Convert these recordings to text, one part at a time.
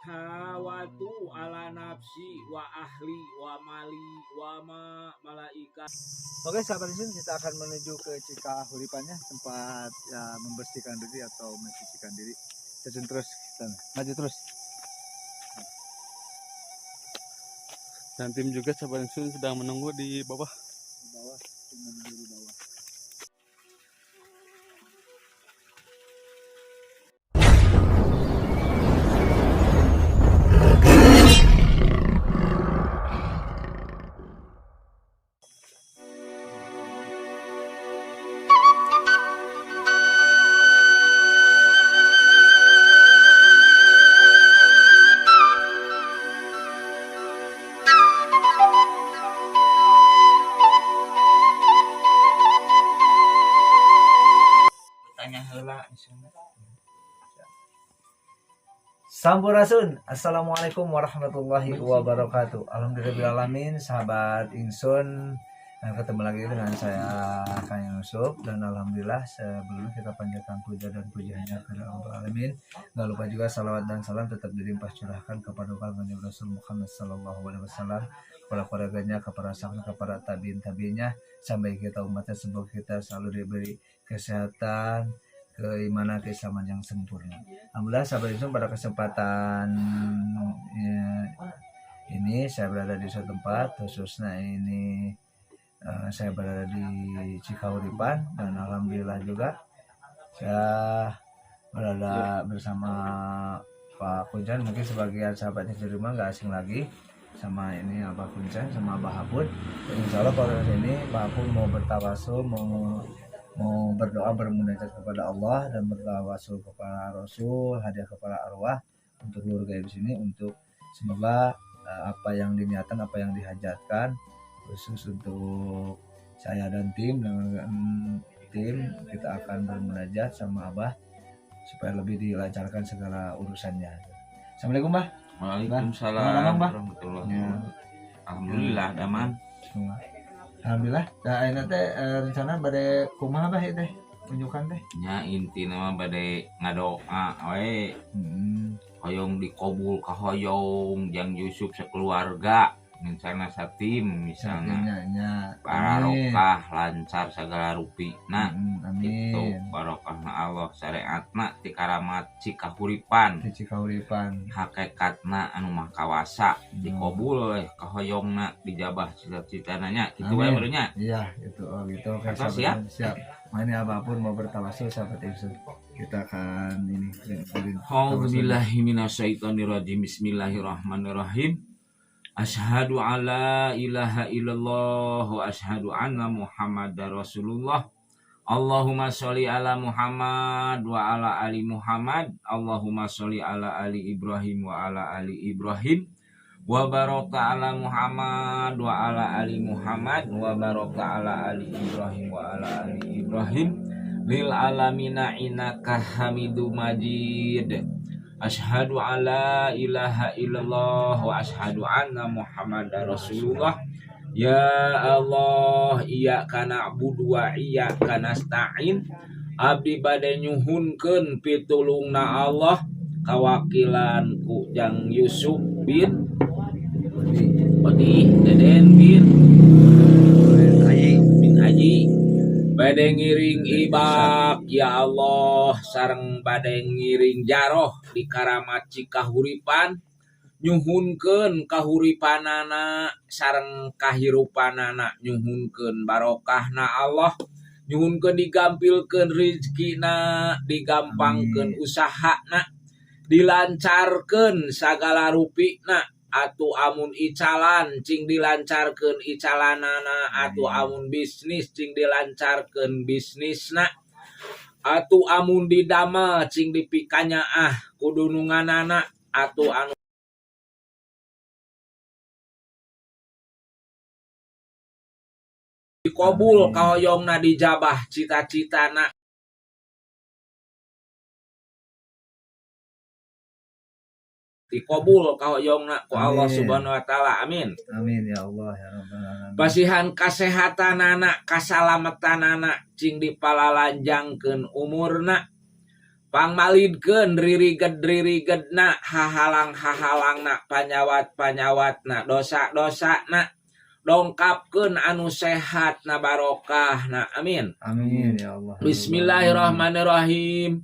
Hawatu ala nafsi wa ahli wa mali wa ma malaika. Oke, sahabat Ingsun, kita akan menuju ke Cikahuripan ya, tempat ya, membersihkan diri atau mencucikan diri. Terjun terus, kita maju terus. Dan tim juga sahabat Ingsun sedang menunggu di bawah. Di bawah, tim menunggu di bawah. Tanya heula. Sampurasun. Assalamualaikum warahmatullahi wabarakatuh. Alhamdulillahirrahmanirrahim, sahabat Ingsun. Nah, ketemu lagi dengan saya Kang Yusuf. Dan alhamdulillah sebelumnya kita panjatkan puja dan pujiannya kepada Allah Alamin. Gak lupa juga salawat dan salam tetap dilimpah curahkan kepada Nabi Rasul Muhammad Sallallahu Alaihi Wasallam, kepada keluarganya, kepada sahabat, kepada tabiin tabiinnya, sampai kita umatnya. Semoga kita selalu diberi kesehatan, keimanan, keislaman yang sempurna. Alhamdulillah sahabat Ingsun, pada kesempatan ya, ini saya berada di suatu tempat, khususnya ini saya berada di Cikahuripan, dan alhamdulillah juga saya berada bersama Pak Kuncen. Mungkin sebagian sahabatnya di rumah nggak asing lagi sama ini Abah Kuncen sama Abah Hapun. Dan insya Allah pada ini Pak Hapun mau bertawasul, mau mau berdoa, bermunajat kepada Allah dan bertawasul kepada Rasul, hadiah kepada arwah untuk keluarga di sini, untuk semoga apa yang diniatkan, apa yang dihajatkan, khusus untuk saya dan tim, dengan tim kita akan bermunajat sama Abah supaya lebih dilancarkan segala urusannya. Assalamualaikum, Bah. Waalaikumsalam Bah. Bah. warahmatullahi Ya. wabarakatuh. Alhamdulillah daman. Alhamdulillah. Nah, ayeuna teh rencana bade kumaha, Bah, ieu teh? Unjukan teh. Nya intina mah bade ngadoa we. Hoyong dikobul kahoyong Jang Yusuf sekeluarga, misalnya satim, misalnya Nya nya. barokah lancar segala rupi nah. Amin. Itu barokahna Allah, syariatna ti karamat Cikahuripan. Di Cikahuripan. Hakikatna anu mah kawasa, dikobul we kahoyongna, dijabah cita-citana nya, kitu wae Amin. barunya. Iya, itu oh gitu. Oke, Atas, sahabat ya? Siap. Nah, ini apapun mau bertawasul sahabat Ingsun. Kita akan ini A'udzubillahi minasyaitonirrajim. Bismillahirrahmanirrahim. Asyhadu alla ilaha illallah wa asyhadu anna Muhammadar Rasulullah. Allahumma sholli ala Muhammad wa ala ali Muhammad. Allahumma sholli ala ali Ibrahim wa ala ali Ibrahim. Wa baraka ala Muhammad wa ala ali Muhammad wa baraka ala ali Ibrahim wa ala ali Ibrahim lil alamina innaka Hamidum Majid. Asyhadu alla ilaha illallah wa asyhadu anna Muhammadar Rasulullah. Ya Allah, iyyaka na'budu wa iyyaka nasta'in. Abdi bade nyuhunkeun pitulungna Allah kawakilan ku Jang Yusuf bin Odi Deden bin Ayi. bin Haji, bade ngiring ibak ya Allah, sareng bade ngiring jaroh di karamat Cikahuripan, nyuhunkeun kahuripanana sareng kahirupanana, nyuhunkeun barokahna Allah, nyuhunkeun digampilkeun rizkina, digampangkeun Amin. Usahana, dilancarkeun sagala rupina, atuh amun icalan cing dilancarkeun icalanana, atuh Amin. amun bisnis cing dilancarkeun bisnisna, atuh amun didamel cing dipikanyaah kudununganana, atuh anu dikobul Amin. kahoyongna, dijabah cita-citana, dikobul kahoyongna ku Allah Amin. Subhanahu wa taala, amin. Amin ya Allah ya Rabbal alamin. Pasihan kasehatanana, kasalamatanana, cing dipalalanjangkeun umurna. Pangmalidkeun ririged-ririgedna, hahalang-hahalangna, panyawat-panyawatna, dosa-dosana, dongkapkeun anu sehat na barokah na, amin. Amin ya Allah. Bismillahirrahmanirrahim.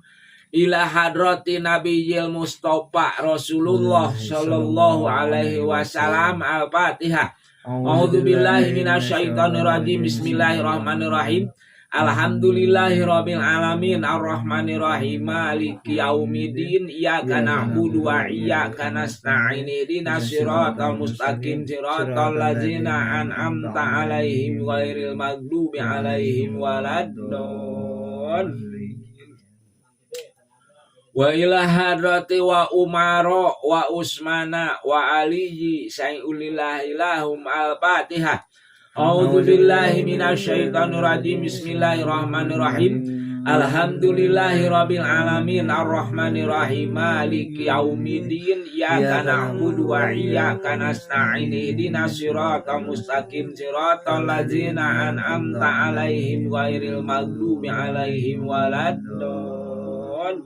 Ila hadrati Nabiyil Mustafa Rasulullah sallallahu alaihi wasallam. Al-Fatihah. A'udzu billahi minasyaitonir rajim. Bismillahirrahmanirrahim. Alhamdulillahirabbil alamin arrahmanirrahim maliki yaumiddin iyyaka na'budu wa iyyaka nasta'in ihdinas siratal mustaqim siratal ladzina an'amta alaihim ghairil maghdubi alaihim waladdallin. Wa ila hadrati wa umaro wa usmana wa aliyi sayyulillahi lahum. Al-fatihah. A'udzu billahi minasyaitonir rajim. Bismillahirrahmanirrahim. Alhamdulillahi rabbil alamin arrahmanirrahim maliki yaumiddin iyyaka na'budu wa iyyaka nasta'in ihdinas siratal mustaqim siratal ladzina an'amta alaihim ghairil maghdubi alaihim waladdallin.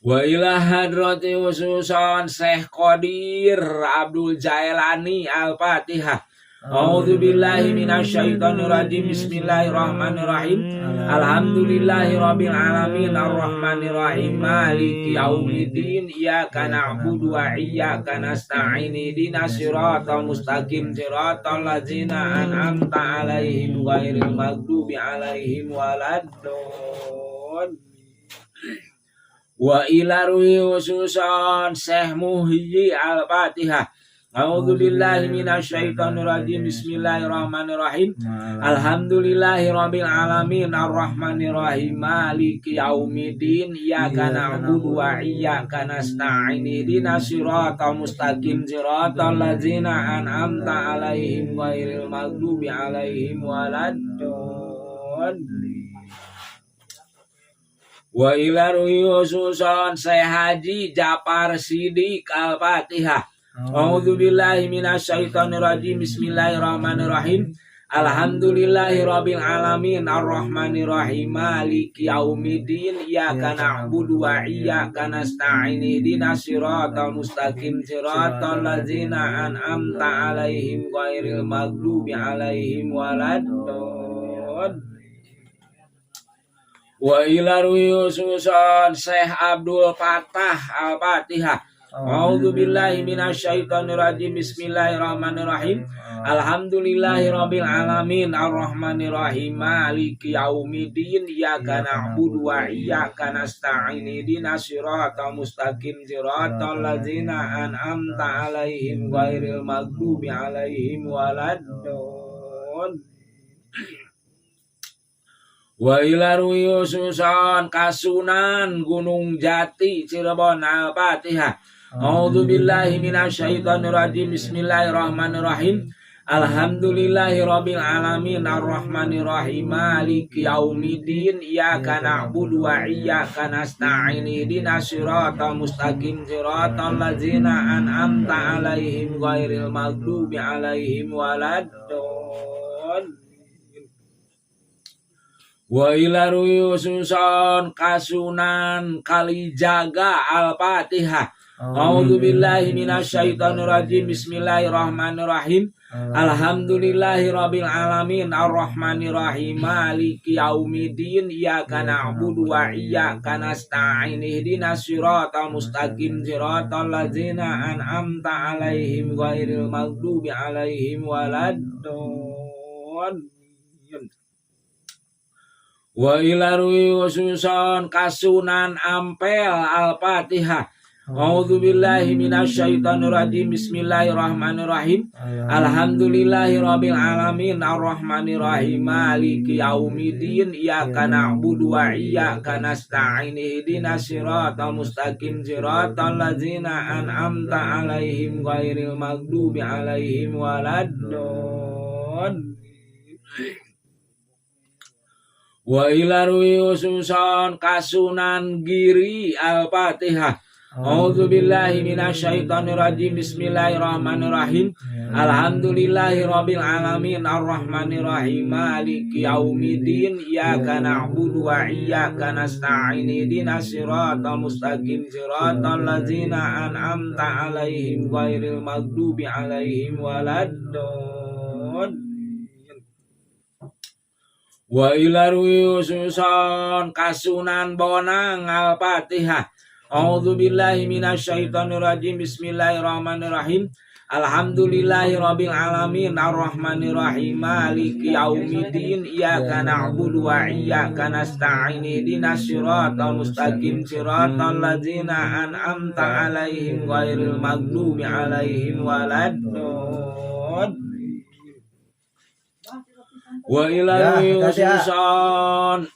Wa ila hadrati khususon Syekh Qadir Abdul Jailani. Al-Fatihah. A'udzu billahi minasyaitonir rajim. Bismillahirrahmanirrahim. Alhamdulillahi rabbil alamin arrahmanirrahim maliki yaumiddin iyyaka na'budu wa iyyaka nasta'in ihdinas siratal mustaqim siratal ladzina an'amta alaihim ghairil maghdubi alaihim waladdallin. Wa ila ruhi khususon Syekh Muhyi. Al-Fatihah. A'udzu billahi minasyaitonir rajim. Bismillahirrahmanirrahim. Alhamdulillahi rabbil alamin arrahmanirrahim maliki yaumiddin iyyaka na'budu wa iyyaka nasta'in ihdinas siratal mustaqim siratal ladzina an'amta alaihim ghairil maghdubi alaihim waladdallin. Wa ila ruhi khususon Syekh Haji Japar Sidik. Al-Fatihah. A'udzu billahi minasyaitonir rajim. Bismillahirrahmanirrahim. Alhamdulillahi rabbil alamin arrahmanirrahim maliki yaumiddin iyyaka na'budu wa iyyaka nasta'in ihdinas siratal mustaqim siratal ladzina an'amta alaihim ghairil maghdubi alaihim waladdallin. Wa ila ruhi khususon Syekh Abdul Fatah. Al-Fatihah. A'udzu billahi minasyaitonir rajim. Bismillahirrahmanirrahim. Alhamdulillahi rabbil alamin arrahmanirrahim maliki yaumiddin iyyaka na'budu wa iyyaka nasta'in ihdinas siratal mustaqim siratal ladzina an'amta alaihim ghairil maghdubi alaihim waladdallin. Wa ila ruhi khususon Kasunan Gunung Jati Cirebon. Al-Fatihah. A'udzu billahi minasyaitonir rajim. Bismillahirrahmanirrahim. Alhamdulillahi rabbil alamin arrahmanirrahim maliki yaumiddin iyyaka na'budu wa iyyaka nasta'in ihdinas siratal mustaqim siratal ladzina an'amta alaihim ghairil maghdubi alaihim waladdallin. Wa ila ruhi khususon Kasunan Kalijaga. Al-Fatihah. A'udzu billahi minasyaitonir rajim. Bismillahirrahmanirrahim. Alhamdulillahi rabbil alamin arrahmanirrahim maliki yaumiddin iyyaka na'budu wa iyyaka nasta'in ihdinas siratal mustaqim siratal ladzina an'amta alaihim ghairil maghdubi alaihim waladdallin. Wa ila ruhi khususon Kasunan Ampel. Al-Fatihah. A'udzu billahi minasyaitonir rajim. Bismillahirrahmanirrahim. Alhamdulillahi rabbil alamin arrahmanirrahim maliki yaumiddin iyyaka na'budu wa iyyaka nasta'in ihdinas siratal mustaqim siratal ladzina an'amta alaihim ghairil maghdubi alaihim waladdallin. Wa ila ruhi khususon Kasunan Giri. Al-Fatihah. A'udzubillahi minasyaitonirrajim. Bismillahirrahmanirrahim. Alhamdulillahirabbil alamin arrahmanirrahim maliki yaumiddin iyyaka na'budu wa iyyaka nasta'in ihdinas siratal mustaqim siratal ladzina an'amta 'alaihim ghairil maghdubi 'alaihim waladdallin. Wa ila rususan Kasunan Bonang. Al-Fatihah. A'udzubillahi minasyaitonirrajim. Bismillahirrahmanirrahim. Alhamdulillahirabbil alamin arrahmanirrahim maliki yaumiddin iyyaka na'budu wa iyyaka nasta'in ihdinas siratal mustaqim siratal ladzina an'amta 'alaihim ghairil maghdubi 'alaihim waladdallin. Wa ila rususan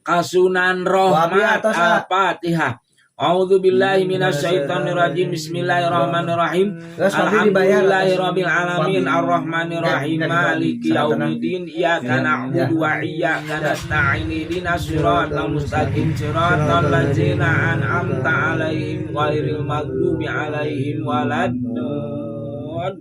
Kasunan Rohmat. Al-Fatihah. A'udzubillahi minasyaitonirrajim. Bismillahirrahmanirrahim. Alhamdulillahirabbil alamin arrahmanirrahim maliki yaumiddin iyyaka na'budu wa iyyaka nasta'in ihdinas siratal mustaqim siratal ladzina an'amta 'alaihim ghairil maghdubi 'alaihim waladdallin.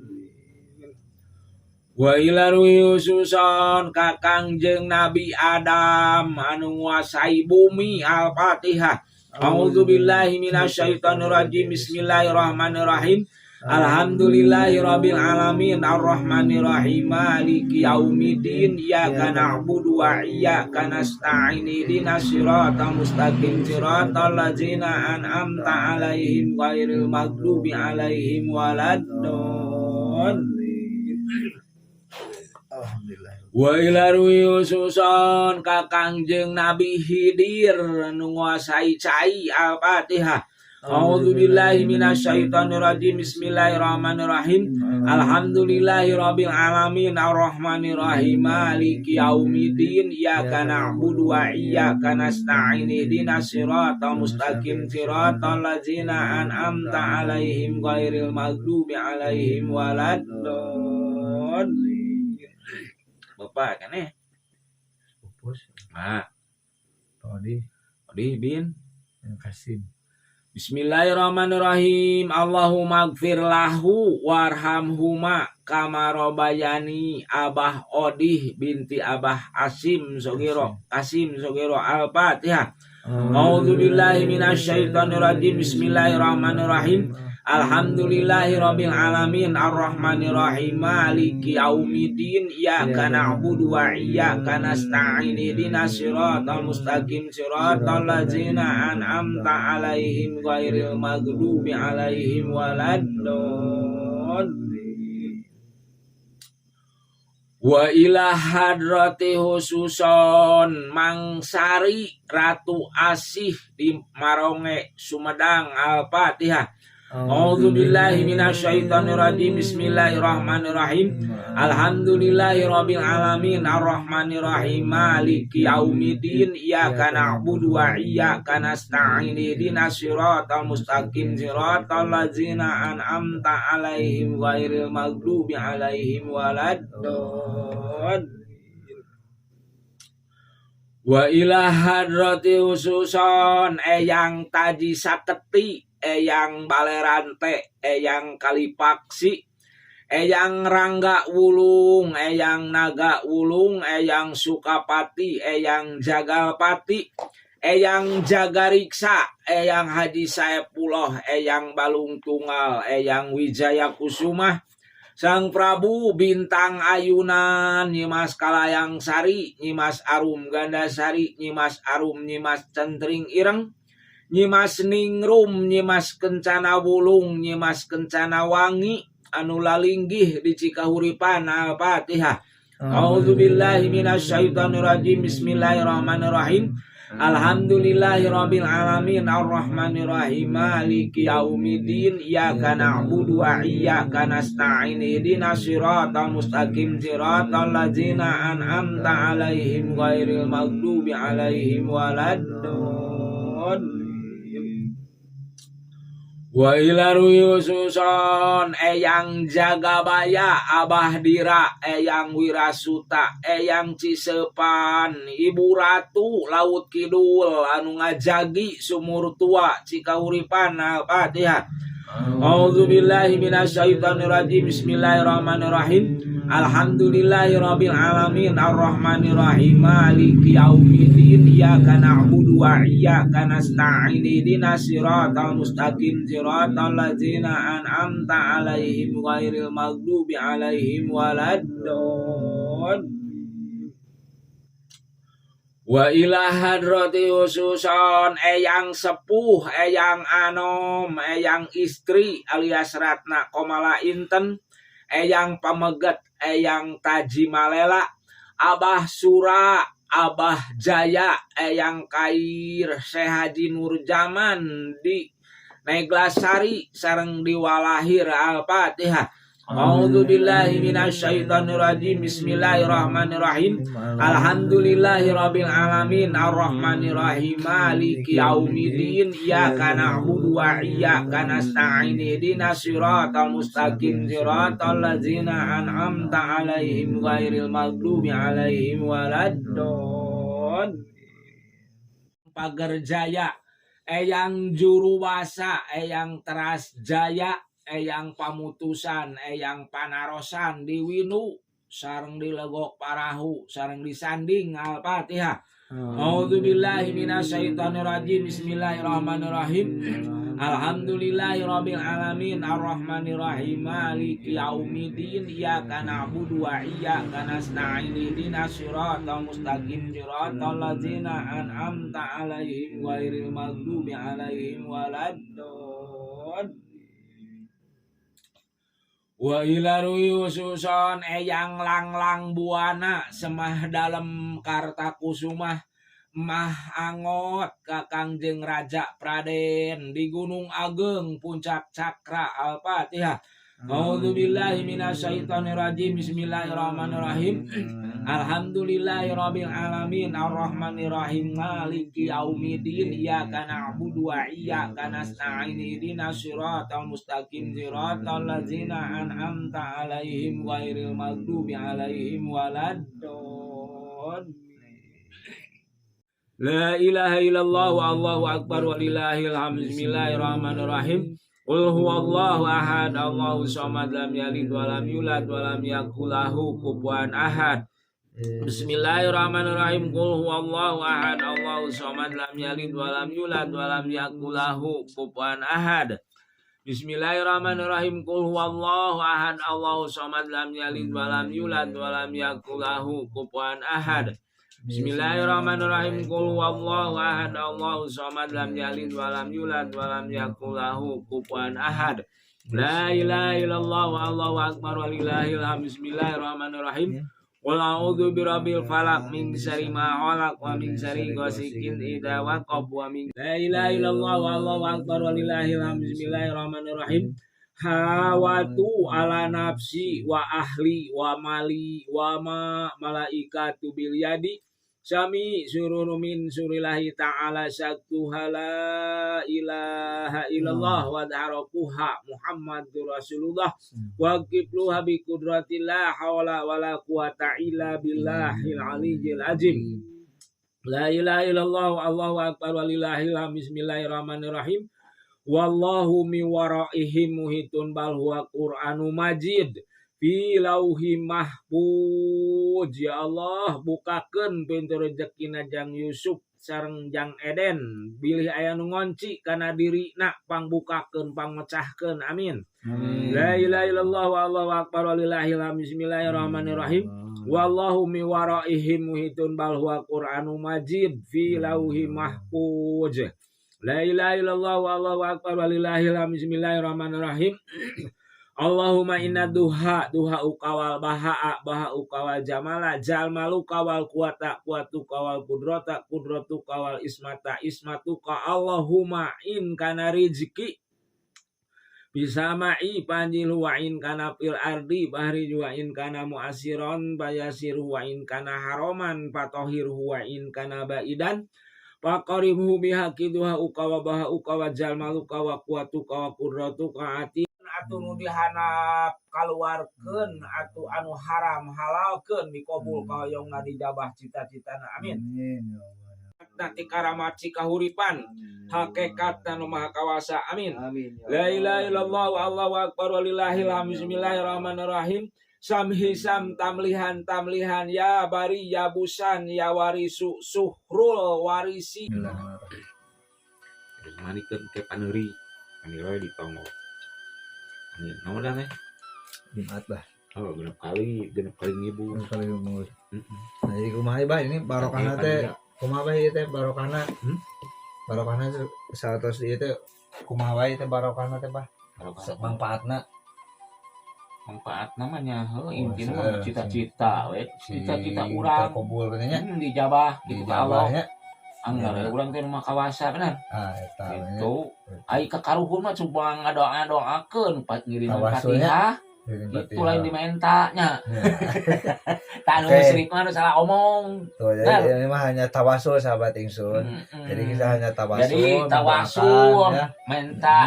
Wa ila rususan Kakang jeung Nabi Adam anu nguasai bumi. Al-Fatihah. A'udzubillahi minasyaitonirrajim. Bismillahirrahmanirrahim. Alhamdulillahirabbil alamin arrahmanirrahim maliki yaumiddin iyyaka na'budu wa iyyaka nasta'in ihdinas siratal mustaqim siratal ladzina an'amta 'alaihim ghairil maghdubi 'alaihim waladdallin. Alhamdulillah. Wa ila rususan Kakang jeung Nabi Khidir nu nguasai cai. Al-Fatihah. A'udzubillahi minasyaitonirrajim. Bismillahirrahmanirrahim. Alhamdulillahirabbil alamin arrahmanirrahim maliki yaumiddin iyyaka na'budu wa iyyaka nasta'in ihdinas siratal mustaqim siratal ladzina an'amta 'alaihim ghairil maghdubi 'alaihim waladdallin. Bapak kan Pupus. Nah, Tadi Odi bin yang Kasim. Bismillahirrahmanirrahim. Allahumma gfir lahu warhamhuma kama robayani Abah Odih binti Abah Asim Sogiro Kasim Sogiro. Al-Fatihah. A'udzubillahi minasyaitonirrajim. Bismillahirrahmanirrahim. Alhamdulillahirabbil alamin arrahmanirrahim maliki yaumiddin iyyaka na'budu wa iyyaka nasta'in ihdinas siratal mustaqim siratal ladzina an'amta 'alaihim ghairil maghdubi 'alaihim waladdallin. Wa ila hadrati khususon Mangsari Ratu Asih di Maronge Sumedang. Al-Fatihah. A'udzubillahi minasyaitonirrajim. Bismillahirrahmanirrahim. Alhamdulillahirabbil alamin arrahmanirrahim maliki yaumiddin iyyaka na'budu wa iyyaka nasta'in ihdinas siratal mustaqim siratal ladzina an'amta 'alaihim ghairil maghdubi 'alaihim waladdallin. Wa ila hadrati khususon Eyang Taji Saketi, Eyang Balerante, Eyang Kalipaksi, Eyang Rangga Wulung, Eyang Naga Wulung, Eyang Sukapati, Eyang Jagalpati, Eyang Jagariksa, Eyang Haji Saepullah, Eyang Balung Tunggal, Eyang Wijaya Kusumah, Sang Prabu Bintang Ayunan, Nyimas Kalayang Sari, Nyimas Arum Gandasari, Nyimas Arum, Nyimas Centring Ireng, Nyimas Ningrum, Nyimas Kencana Wulung, Nyimas Kencana Wangi, anu lalinggih di Cikahuripan. Al-Fatihah. A'udzubillahi minasyaitonirrajim. Bismillahirrahmanirrahim. Alhamdulillahirabbil alamin arrahmanirrahim maliki yaumiddin iyyaka na'budu wa iyyaka nasta'in ihdinas siratal mustaqim siratal ladzina an'amta 'alaihim ghairil maghdubi 'alaihim waladdallin. Wa ila khususon Eyang Jagabaya, Abah Dira, Eyang Wirasuta, Eyang Cisepan, Ibu Ratu Laut Kidul anu ngajagi sumur tua Cikahuripan. Al-Fatihah. A'udzubillahi minasyaitonirrajim. Bismillahirrahmanirrahim. Alhamdulillahirabbil alamin arrahmanirrahim maliki yaumiddin iyyaka na'budu wa iyyaka nasta'in ihdinas siratal mustaqim siratal ladzina an'amta 'alaihim ghairil maghdubi 'alaihim waladdallin. Wa ila hadrati khususon Eyang Sepuh, Eyang Anom, Eyang Istri alias Ratna Komala Inten, Eyang Pameget, Eyang Tajimalela, Abah Sura, Abah Jaya, Eyang Kair, Syekh Haji Nurjaman di Neglasari sareng di Walahir. Al-Fatihah. A'udzubillahi minasyaitonirrajim. Bismillahirrahmanirrahim. Alhamdulillahirabbil alamin arrahmanirrahim maliki yaumiddin iyyaka na'budu wa iyyaka nasta'in ihdinas siratal mustaqim siratal ladzina an'amta 'alaihim ghairil maghdubi 'alaihim waladdallin. Pager Jaya, Eyang Juruwasa, Eyang Teras Jaya, Eyang Pamutusan, Eyang Panarosan di Winu sareng di Legok Parahu sareng di Sanding. Al-Fatihah. A'udzubillahi minasyaitonirrajim. Bismillahirrahmanirrahim. Alhamdulillahirabbil alamin arrahmanirrahim maliki yaumiddin iyyaka na'budu wa iyyaka nasta'in ihdinas siratal mustaqim siratal ladzina an'amta 'alaihim ghairil maghdubi 'alaihim waladdallin. Wa ila khususon Eyang Langlang Buana Semah Dalem Kartakusumah Mah Angot Kakang jeung Raja Praden di Gunung Ageng Puncak Cakra. Al-Fatihah. A'udzubillahi minasyaitonirrajim. Bismillahirrahmanirrahim. Alhamdulillahirabbil alamin arrahmanirrahim maliki yaumiddin iyyaka na'budu wa iyyaka nasta'in ihdinas siratal mustaqim siratal ladzina an'amta 'alaihim ghairil maghdubi 'alaihim waladdallin. La ilaha illallah wa Allahu akbar walillahil hamd. Bismillahirrahmanirrahim. Qul huwallahu ahad Allahu samad lam yalid wa lam yulad wa lam yakul lahu kufuwan ahad. Bismillahirrahmanirrahim. Qul huwallahu ahad Allahu samad lam yalid wa lam yulad wa lam yakul lahu kufuwan ahad. Bismillahirrahmanirrahim. Qul huwallahu ahad Allahu samad lam yalid wa lam yulad wa lam yakul lahu kufuwan ahad. Bismillahirrahmanirrahim. Qul huwallahu ahad Allahu samad lam yalid wa lam yulad wa lam yakul lahu kufuwan ahad. La ilaha illallah wa Allahu akbar walillahil hamd. Bismillahirrahmanirrahim. Qul a'udzu birabbil falaq min syarri ma khalaq wa min syarri ghasiqin idza waqab wa min La ilaha illallah wa Allahu akbar walillahil hamd. Bismillahirrahmanirrahim. Hawatu ala nafsi wa ahli wa mali wa ma malaikatu bil yadi sami sururu min surillahi ta'ala syaktuha la ilaha illallah wa dharakuha Muhammadur Rasulullah wa kifluha bi qudratillah hawla wala quwata illa billahil aliyyil azim. La ilaha illallah Allahu akbar walillahil hamd. Bismillahirrahmanirrahim. Wallahu mi waraihim muhitun bal huwa Qur'anu majid fi lauhi mahfuz. Ya Allah, bukakeun pintu rezekina jang Yusuf sareng jang Eden bilih aya nu ngonci kana dirina pangbukakeun pangmecahkeun, amin. La ilaha illallah wa Allahu akbar walillahil hamd. Bismillahirrahmanirrahim. Wallahu mi waraihim muhitun bal huwa Qur'anu majid fi lauhi mahfuz. La ilaha illallah wa Allahu akbar walillahil hamd. Bismillahirrahmanirrahim. Allahumma inna duha duha ukawal bahaa baha ukawal jamala jalmalu kawal kuwata kuwatu kawal kudrata kudratu kawal ismata ismatuka. Allahumma in kana rizki bisamai panjil wa in kana fil ardi bahri wa in kana muasiron bayasir wa in kana haroman patohir wa in kana baidan Faqarimhu bihaqiduha uka wa baha uka wa jalmaluka wa quwatuka wa qudratuka ati atuh nu dihanap kaluarkeun atuh anu haram halalkeun dikabul kahoyongna dijabah cita-citana amin. Amin ya Allah. Nanti karamat Cikahuripan hakikat nu maha kawasa amin. Amin ya La ilaha Allah. illallah wa Allahu akbar walillahil hamd bismillahirrahmanirrahim. Samhisam tamlihan tamlihan ya bari ya busan ya warisu suhrul warisi. Bismillahirrahmanirrahim. Manikeun ke paneuri paneuri di tonggo. Ini naon dah teh? Jumat bah. Oh, genep kali ngibu. Genep kali ngibu. Heeh. Nah, jadi kumaha bah ini barokahna teh kumaha bah ieu teh barokahna? Barokahna satos ieu teh kumaha wae teh barokahna teh bah? Barokahna. Manfaatna. Manfaat namanya heuh Oh, intina mah cita-cita we, cita-cita urang terkabul katanya. Dijabah gitu ka Allah. Dijabahnya. Anggar Ya. urang teh nu maha kawasa bener. Ah, eta we nya. Gitu. Ai kakaruhun mah cuma ngadoa-doakeun pat ngiriman Tawasulnya. Fatihah. Ngirim Itu Fatihah. lain dimenta nya. Ya. Tah anu Oke. musyrik mah nu salah omong. Tuh, jadi ini mah hanya tawasul sahabat ingsun. Jadi kita hanya tawasul, Jadi tawasul mendoakan, ya. minta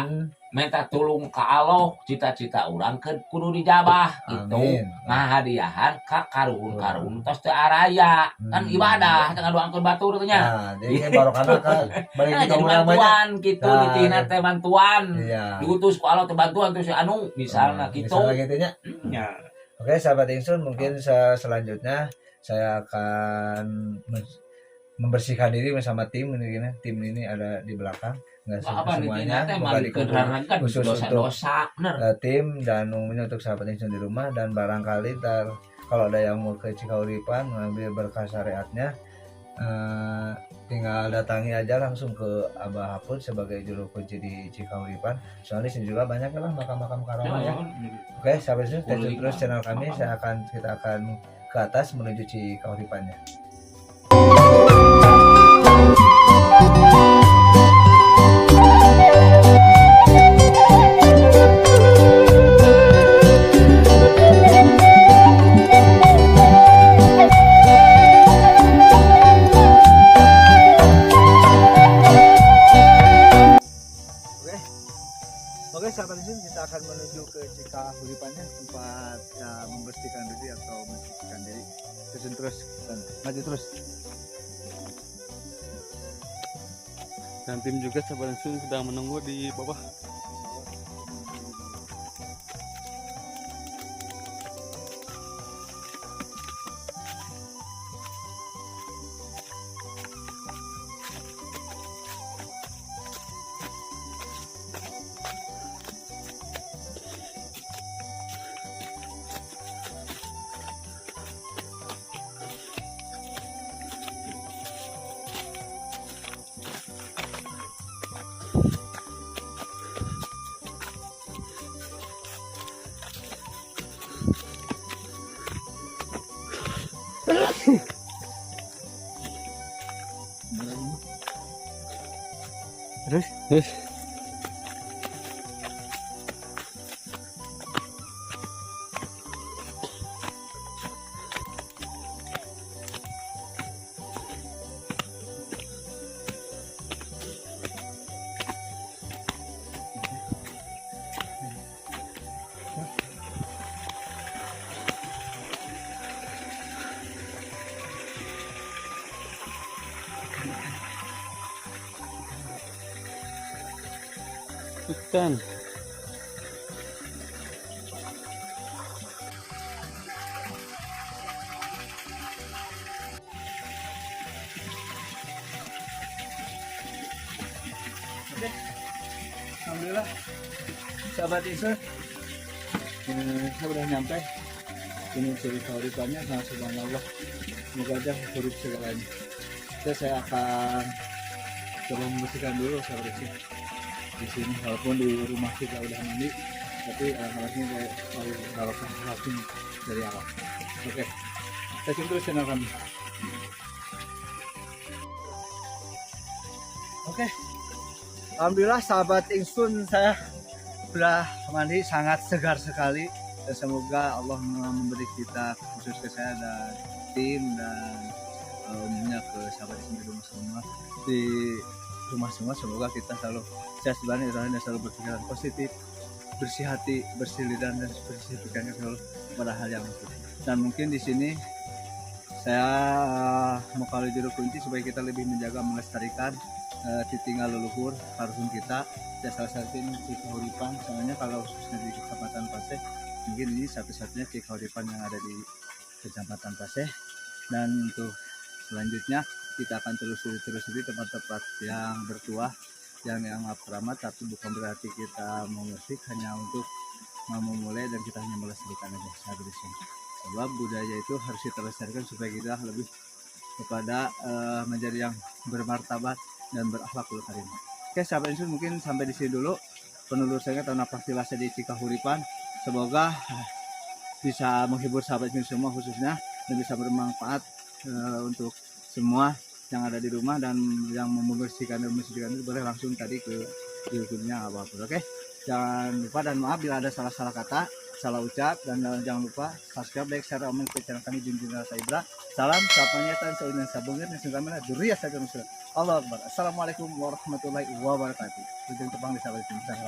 minta tulung ka Allah, cita-cita urang ke kudu dijabah gitu. Amin. Ngahadiahan ka karuhun-karuhun tos teu araya. Kan ibadah teu ngadoakeun batur teh nya. Nah, jadi ini barokahna kan balik Nah, kita jadi urang banyak. bantuan gitu Nah, ditihna teh bantuan. Iya. Diutus ku Allah teh bantuan terus anu misalna gitu. Misalnya gitu nya. Nya. Oke, sahabat ingsun, mungkin selanjutnya saya akan membersihkan diri bersama tim ini, gini. Tim ini ada di belakang. Nggak Apa semuanya ditihna teh bukan malikeun dikumpul. raragan Khusus untuk dosa-dosa bener. Tim dan umumnya untuk sahabat ingsun di rumah, dan barangkali ntar kalau ada yang mau ke Cikahuripan mengambil berkah syariatnya, tinggal datangi aja langsung ke Abah Hapun sebagai juru kunci di Cikahuripan. Soalnya di sini juga banyak lah makam-makam karomah ya. Oke, sahabat ingsun, stay tune terus channel kami. Kita akan ke atas menuju Cikahuripannya. Oke, sahabat ingsun, kita akan menuju ke Cikahuripannya, tempat ya, membersihkan diri atau mensucikan diri. Terus terus dan maju terus. Dan tim juga sahabat ingsun sedang menunggu di bawah. Terus? Terus. Ikan. Oke. Alhamdulillah. Sahabat ingsun, saya udah nyampe. Ini Cikahuripannya, nah, subhanallah. Semoga aja huruf segalanya. Oke, saya akan coba membersihkan dulu sahabat ingsun di sini, walaupun di rumah kita udah mandi, tapi alhamdulillah kayak barokah langsung dari awal. Oke, stay tune terus channel kami. Oke, alhamdulillah sahabat ingsun, saya sudah mandi, sangat segar sekali. Dan semoga Allah memberi kita, khusus ke saya dan tim dan umumnya ke sahabat di rumah semua, di rumah semua, semoga kita selalu sehat sebani dan selalu berpikiran positif, bersih hati, bersih lidah, dan bersih pikiran selalu pada hal yang positif. Dan mungkin di sini saya mau kali juru kunci supaya kita lebih menjaga, melestarikan titinggal leluhur karuhun kita. Ya, salah satu ini Cikahuripan, soalnya kalau khususnya di Kecamatan Paseh mungkin ini satu-satunya Cikahuripan yang ada di Kecamatan Paseh. Dan untuk selanjutnya kita akan terus di tempat-tempat yang bertuah, yang dianggap keramat, tapi bukan berarti kita mengusik, hanya untuk memulai dan kita hanya melestarikan aja sahabat Islam. Sebab budaya itu harus kita lestarikan supaya kita lebih kepada menjadi yang bermartabat dan berakhlakul karim. Oke sahabat Insun, mungkin sampai di sini dulu penelusurannya atau napak tilasnya di Cikahuripan. Semoga bisa menghibur sahabat Insun semua khususnya, dan bisa bermanfaat untuk semua yang ada di rumah, dan yang mau membersihkan dan membersihkan itu boleh langsung tadi ke YouTube-nya apa-apa. Oke, jangan lupa dan maaf bila ada salah-salah kata, salah ucap, dan jangan lupa subscribe, like, share, komen ke channel kami Junjung Rasa Ibra. Salam sapanya tan saunan sabungir dan sungkamana duriya saja. Allah Akbar. Assalamualaikum warahmatullahi wabarakatuh. Ujung tepang di sahabat Insun.